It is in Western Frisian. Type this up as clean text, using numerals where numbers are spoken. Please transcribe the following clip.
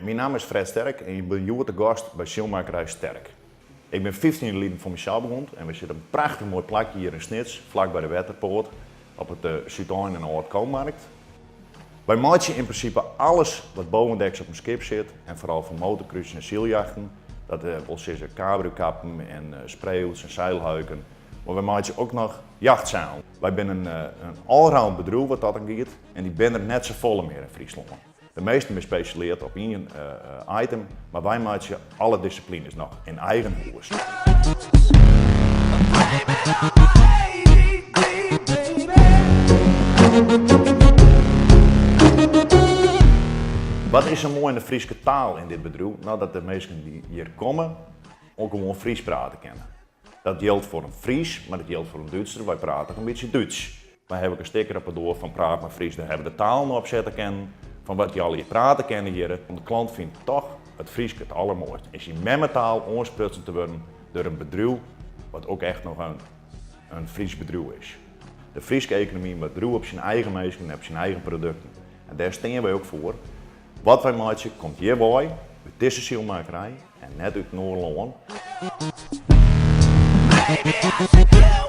Myn namme is Fred Sterk en ik bin hjoed te gast by Sylmakkerij Sterk. Ik bin 15 jier lyn foar mysels begûn en we sitte op in prachtich moai plakje hjir yn Snits, flak by de Wetterpoart, op it Súdein en Ald Komarkt. Wy meitsje yn prinsipe alles wat bovendeks op in skip sit en foaral foar motorkrusen en syljachten. Dat wol sizze cabriokappen en spreeuws en seilhuiken. Mar wy meitsje ek noch jachtseilen. Wy binne in allround bedriuw wat dat oangiet en dy binne der net safolle mear yn Fryslân. De measten binne spesjalisearre op ien item, mar wy meitsje alle dissiplines noch yn eigen hûs. Wat is sa moai oan de Fryske taal yn dit bedriuw? No, dat de minsken dy't hjir komme ek gewoan Frysk prate kinne. Dat jildt foar in Fries, mar dat jildt foar in Dútser. Wy prate ek in bytsje Dútsk. Wy hawwe ek in stikker op 'e doar fan Praat mar Frysk, dêr hawwe we de talen op sette kinnen fan wat je allegear prate kinne hjirre. Want de klant fynt toch it Frysk it allermoaiste. Yn syn memmetaal oansprutsen te wurden deur in bedriuw wat ek echt noch in Frysk bedriuw is. De Fryske ekonomy moat driuwe op syn eigen minsken en op syn eigen produkten. En dêr stean wy ek foar. Wat wy meitsje komt hjirwei, út dizze sylmakkerij en net út in oar lân. Baby, I should kill.